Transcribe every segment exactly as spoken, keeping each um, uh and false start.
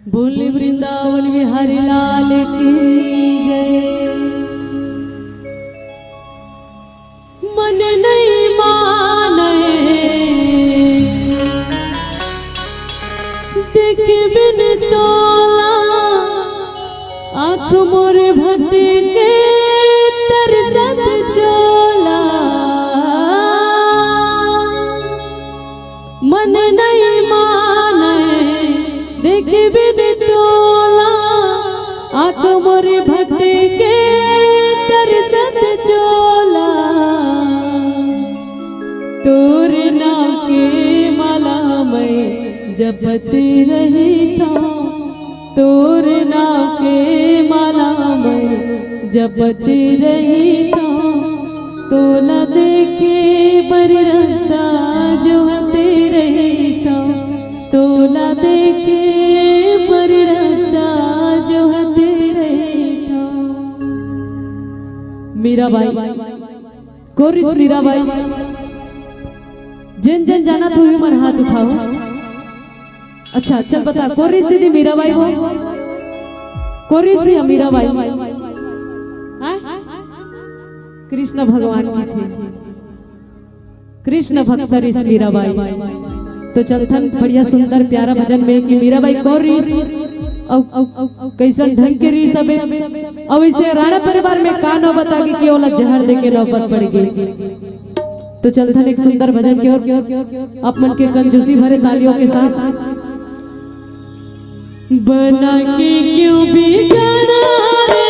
बोल वृंदावन बिहारी लाल की जय। मन नहीं माने देख बिन तोला, आँख मोर भटके तरसत चोला। मन नहीं माने देख बिन तोला, आँख मोर भटके तरसत चोला। तोर नाम के माला मैं जपत रहिथौं, तोर नाम के माला मैं जपत रहिथौं, तोला देखे बर रद्दा जोहत रहिथौं, तोला देखे बर रद्दा जोहत रहिथौं। मीराबाई, कोरिस मीराबाई। जेन जेन जानत हो, मन हाथ उठाओ। अच्छा, चल बता, कोरिस दीदी मीराबाई हो? कोरिस भैया मीराबाई? हाँ? कृष्ण भगवान की थी, कृष्ण भक्त रिस मीराबाई। तो चलथन बढ़िया सुंदर प्यारा भजन में कि मीराबाई कोरिस, अउ, अउ, अउ कइसन ढंग के रिस अबे, अउ इसे राणा परिवार में का नौबत आगे कि ओला जहर देके नौबत पड़ गई। तो चलथन एक सुंदर भजन के ओर, आप मन के कंजूसी भरे तालियों के साथ। बना के क्यों बिगाड़ा रे,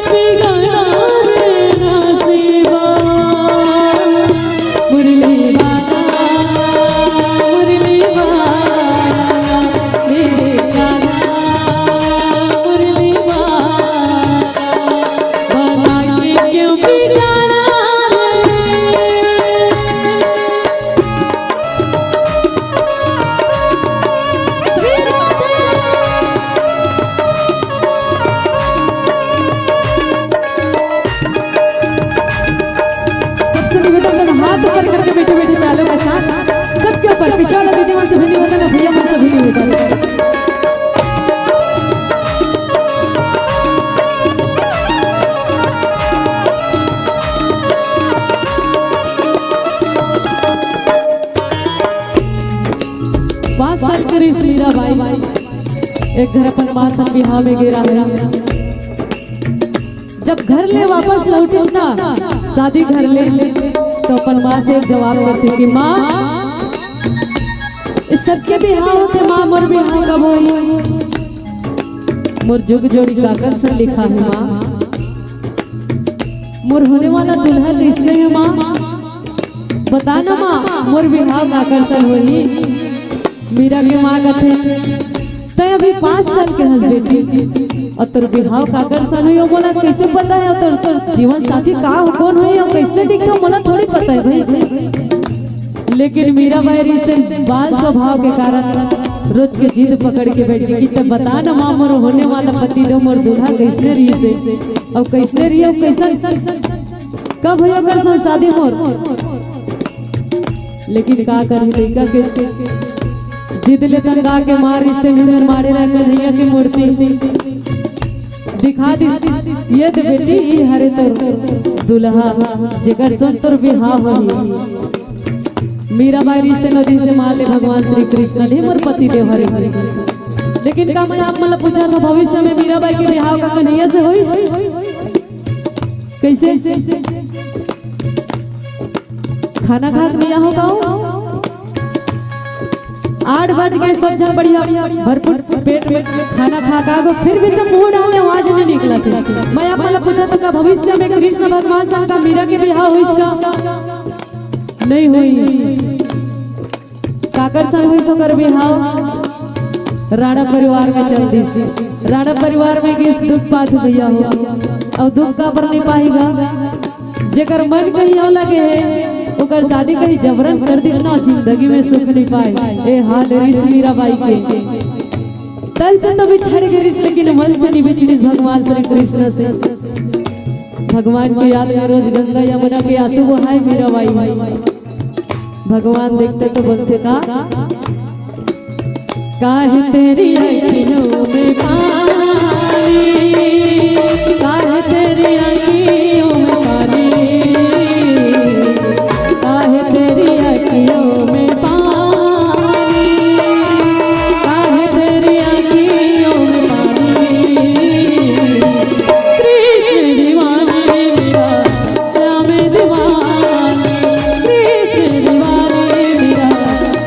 बिगाड़ा रे ना शिवा। मुरली वाला, मुरली वाला, मेरे कान्हा, मुरली वाला। बना के क्यों बिगाड़ा रे। सबसे निवेदन है, हाथ ऊपर करके बैठे बैठे तालों के साथ सबके ऊपर, पिछवाला दीदी मन से भी निवेदन है, भैया मन से भी निवेदन है। पाँच साल के रिस मीराबाई एक घर अपन माँ संग बिहाव में गे रहे। जब घर ले वापस लौटिस ना, शादी घर ले, तो अपन माँ से एक जवाब करथे कि माँ, इस सबके बिहाव होथे माँ, मोर बिहाव कब होही? मोर जुग जोड़ी काकर संग लिखा हे माँ? मोर होने वाला दूल्हा कइसने हे माँ? बता ना माँ, मोर बिहाव काकर संग होही? मीरा के माँ कथे, तैं अभी पाँच साल के हस बेटी, अउ तोर बिहाव काकर संग होही, मोला कइसे पता हे? तोर, तोर जीवन साथी का हो, कोन होही अउ कइसने दिखथे, मोला थोड़ी पता हे भाई। लेकिन मीराबाई रिस बाल स्वभाव के कारण रोज के जिद पकड़ के बैठ गे कि तैं बता ना माँ, मोर होने वाला पति देव, मोर दूल्हा कइसने रिहिसे, अउ कइसने रिहिसे, अउ कइसन, कब होही ओकर संग शादी मोर? लेकिन का करही, लइका के जिद ले तंगा के माँ रिस तेन मारे रहे कन्हैया के मूर्ति दिखा दिस। ये दे बेटी, ई हरे तोर दूल्हा, जेकर संग तोर बिहाव होही। मीराबाई रिस तेन ओ दिन से मान ले भगवान श्री कृष्ण ले मोर पति देव हरे। लेकिन का मैं आप मन ला पूछत हौं, भविष्य में मीराबाई के बिहाव का कन्हैया से होइस? कइसे? खाना खा के नइ आए हव का? आठ बज गे, सब झन बढ़िया भरपूर पेट में खाना खा के आ गे, फिर भी सब मुंह डाले, आवाज नइ निकलत हे। मैं आप मन ला पूछत हौं, का भविष्य में कृष्ण भगवान संग का मीरा के बिहाव होइस का? नइ होइस। काकर संग होइस ओकर बिहाव? राणा परिवार में चल दिस। राणा परिवार में गिस दुख पात भैया हो, अउ दुख काबर नइ पाही गा? जेकर मन कहीं अउ लगे हे, ओकर शादी कहीं जबरन कर दिस ना, जिंदगी में सुख नइ पाए। ए हाल रिस मीराबाई के। तन से तो बिछड़ गे रिस, लेकिन मन से नइ बिछड़िस भगवान श्री कृष्ण से। भगवान के याद में रोज गंगा यमुना के आंसू बहाए मीराबाई। भगवान देखथे तो बोलथे का, काहे तेरी आँखियों में पानी, काहे तेरी आँखियों में पानी, काहे तेरी आँखियों में पानी, काहे तेरी आँखियों में पानी। कृष्ण दीवानी मेरा, श्याम दीवानी, कृष्ण दीवानी मेरा,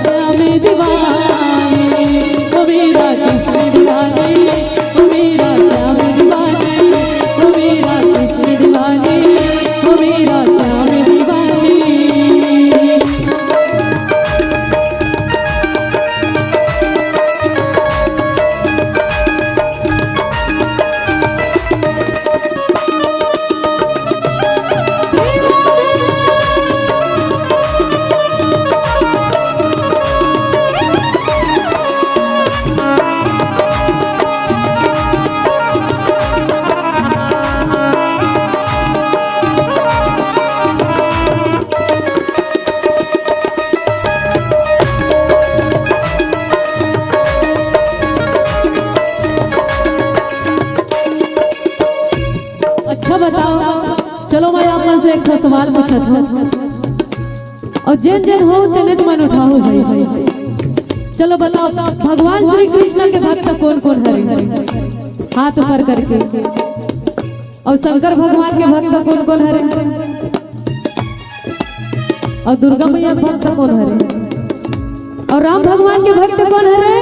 श्याम दीवानी, ओ मेरा कृष्ण दीवानी, ओ मेरा श्याम दीवानी, ओ मेरा कृष्ण दीवानी, ओ मेरा श्याम दीवानी। अच्छा बताओ, चलो मैं आप मन से एक ठो सवाल पूछत हूँ, अउ जेन जेन हो तेनेच मन उठाओ भाई। चलो बताओ, भगवान श्री कृष्ण के भक्त कौन कौन हरे, हाथ ऊपर करके। अउ शंकर भगवान के भक्त कौन कौन हरे? अउ दुर्गा मैया के भक्त कौन हरे? अउ राम भगवान के भक्त कौन हरे?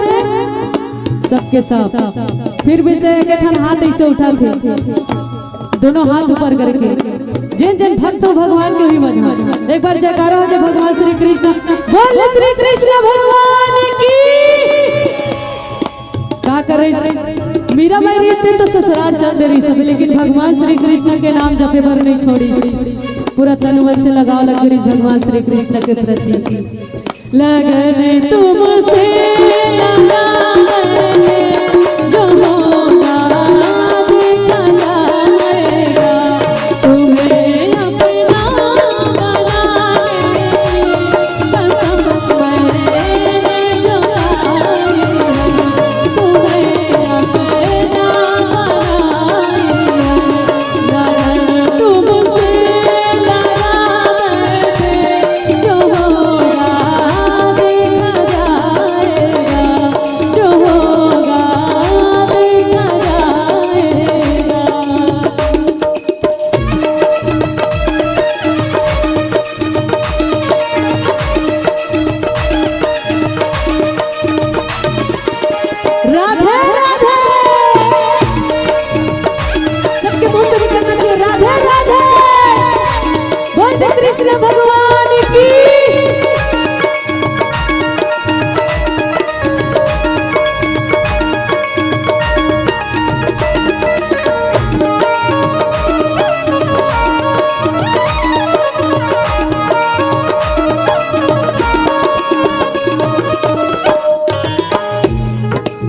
सबके सब। फिर भी से एक ठन हाथ ऐसे उठाथे, दोनों हाथ ऊपर करके। जेन जेन भक्त हो भगवान के, उही मन ह। एक बार जयकारा हो जाए भगवान श्री कृष्ण, बोल श्री कृष्ण भगवान की। का करे, मीराबाई रहिस त ससुरार चल दे रहिस, लेकिन भगवान श्री कृष्ण के नाम जपे बर नहीं छोड़िस। पूरा तन मन से लगाव लग रहिस भगवान श्री कृष्ण के प्रति। लगन तुमसे लगा है, जो होगा देखा जाएगा। तुम्हें अपना बनाने की कसम मैंने जो खाई है, तुम्हें अपना बनाए है। लगन तुमसे लगा है, जो होगा देखा जाएगा, जो होगा देखा जाएगा। राधे राधे। सबके मुंह से निकलना चाहिए, राधे राधे। बोल श्री कृष्ण भगवान की।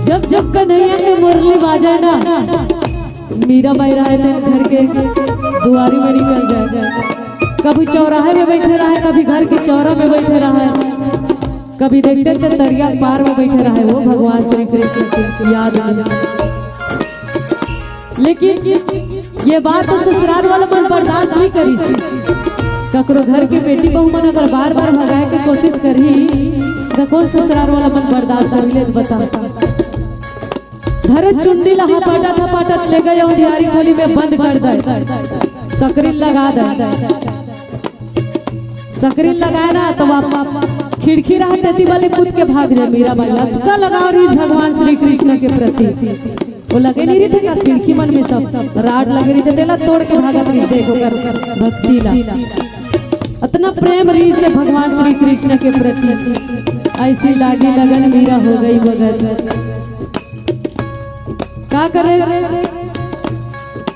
जब जब कन्हैया के मुरली बाजे ना, मीराबाई रहे तेन घर के दुआरी में निकल जाए। कभी चौराहे में बैठे रहे, कभी घर के चौरा में बैठे रहे, कभी देखते थे तरिया पार में बैठे रहे, वो भगवान श्री कृष्ण की याद में। लेकिन ये बात तो ससुरार वाला मन बर्दाश्त नहीं करिस। ककरो घर के बेटी बहू मन अगर बार बार भगाए के कोशिश करही, त कोन ससुरार वाला मन बर्दाश्त कर ले, बता। धरे चुंदी ला हपाटत हपाटत ले गए अंधियारी खोली में बंद कर दे, सकरी लगा दे। सकरी लगाए ना तो आप खिड़की रहा तेती वाले कूद के भाग जाए। मीराबाई अतका लगाव रहिस भगवान श्री कृष्ण के प्रति। वो लगे नहीं रहिथे का खिड़की मन में सब राड लगे रहिथे, तेला तोड़ के भागत रहिथे ओकर भक्ति ला। अतना प्रेम रहिसे भगवान श्री कृष्ण के प्रति। ऐसी लागी लगन मीरा हो गई मगन। का करे,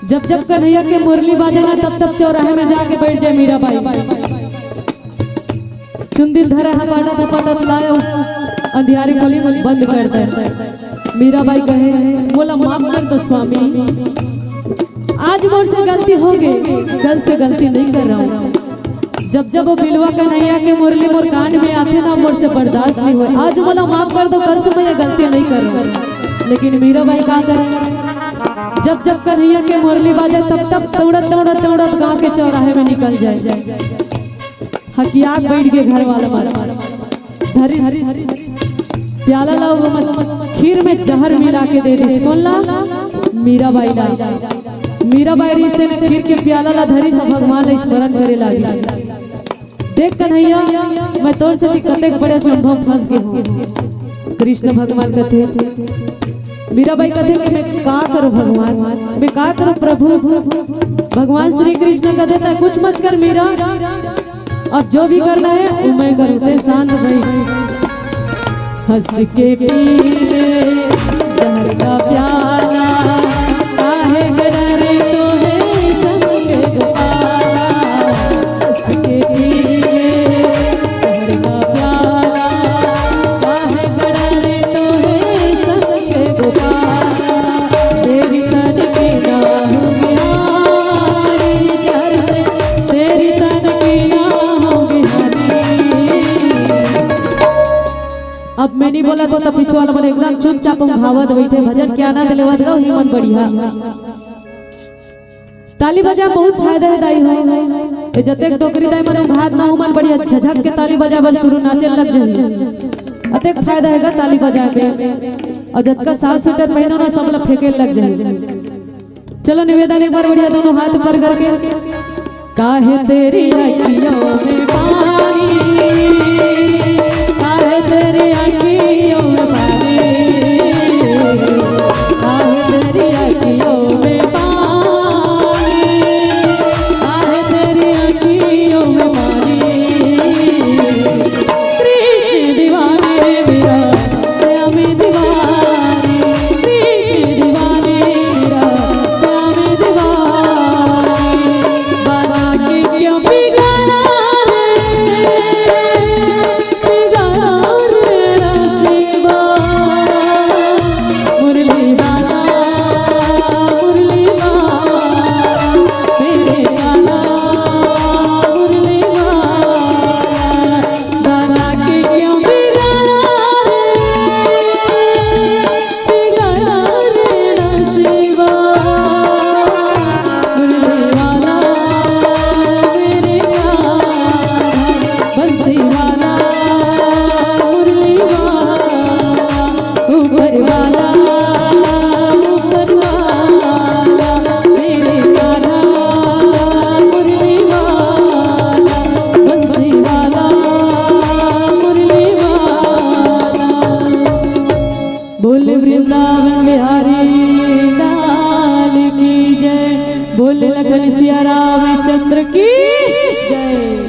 जब जब कन्हैया के मुरली बाजे ना, तब तब चौराहे में जाके बैठ जाए मीराबाई। चुंदी ल धरा हपाटत हपाटत लायो, अंधियारी खोली में बंद कर दे। मीराबाई कहे, "मोला माफ कर दो स्वामी, आज मोर से गलती हो गई, कल से गलती नहीं कर रहा हूँ।" जब जब वो बिलवा कन्हैया के मुरली मोर कान में आथे ना, मोर से बर्दाश्त नहीं होय। आज मोला माफ कर दो, कल से मैं ये गलती नहीं करूँ। लेकिन मीराबाई का करे, जब जब कन्हैया के मुरली बाजे, तब तब दौड़त दौड़त दौड़त गांव के चौराहे में निकल जाए। हकियात बैठ के घर वाला मन धरिस प्याला ला, वो मन खीर में जहर मिला के दे दिस। कौन ला? मीराबाई ला। मीराबाई रिहिस तेन खीर के प्याला ला धरिस, भगवान ला स्मरण करे लागिस। देख कन्हैया, मैं तोर सेती कतेक बड़े अचंभा में फंस गे हूँ। कृष्ण भगवान कथे, मीराबाई कथे कि मैं का करूँ भगवान, मैं का करूँ प्रभु? भगवान श्री कृष्ण कथे, तैं कुछ मत कर मीरा, अब जो भी करना है वो मैं करूँ, तैं शांत भाई। हंस के पी ले जहर का प्याला, काहे डरे तोहे संग गोपाला। हंस के पी ले जहर का प्याला, काहे डरे तोहे संग गोपाला। तेरी तन की ना होगी हानि, जहर से तेरी तन की ना होगी हानि। अब मैं नहीं बोला तो, तो पीछे वाला मन एकदम चुपचाप उंघावत बैठे, भजन के आनंद लेवत गो ही मन बढ़िया। ताली बजा बहुत फायदा है दाई हो। ये जतेक डोकरी दाई मन उंघात ना हो मन बढ़िया झझक के ताली बजा बर शुरू नाचे लग जाए। अतेक फायदा हैगा ताली बजाए में। और जतका साल स्वेटर पहनो ना सब ला फेंके लग जाए। चलो निवेदन एक बार बढ़िया दोनों हाथ ऊपर करके। काहे तेरी आँखियों में पानी, काहे तेरी आँखियों में पानी, काहे तेरी आँखियों में पानी, काहे तेरी आँखियों में पानी। कृष्ण दीवाने मेरा, श्याम दीवाने, कृष्ण दीवाने मेरा, श्याम दीवाने। बना के क्यों बिगाड़ा है, बिगाड़ा रे नसीबा। मुरली वाला, मुरली वाला, मेरे वाला, मुरली वाला। दादा के क्यों बिगाड़ा रे, बिगाड़ा रे नसीबा। मुरली वाला मेरे प्यारा, बंसी वाला, मुरली वाला, ऊपर वाला, ऊपर वाला, मेरे प्यारा, मुरली वाला, बंसी वाला, मुरली वाला। बोल वृंदावन बिहारी लाल की जय, बोल लखन सिया रामचंद्र की जय।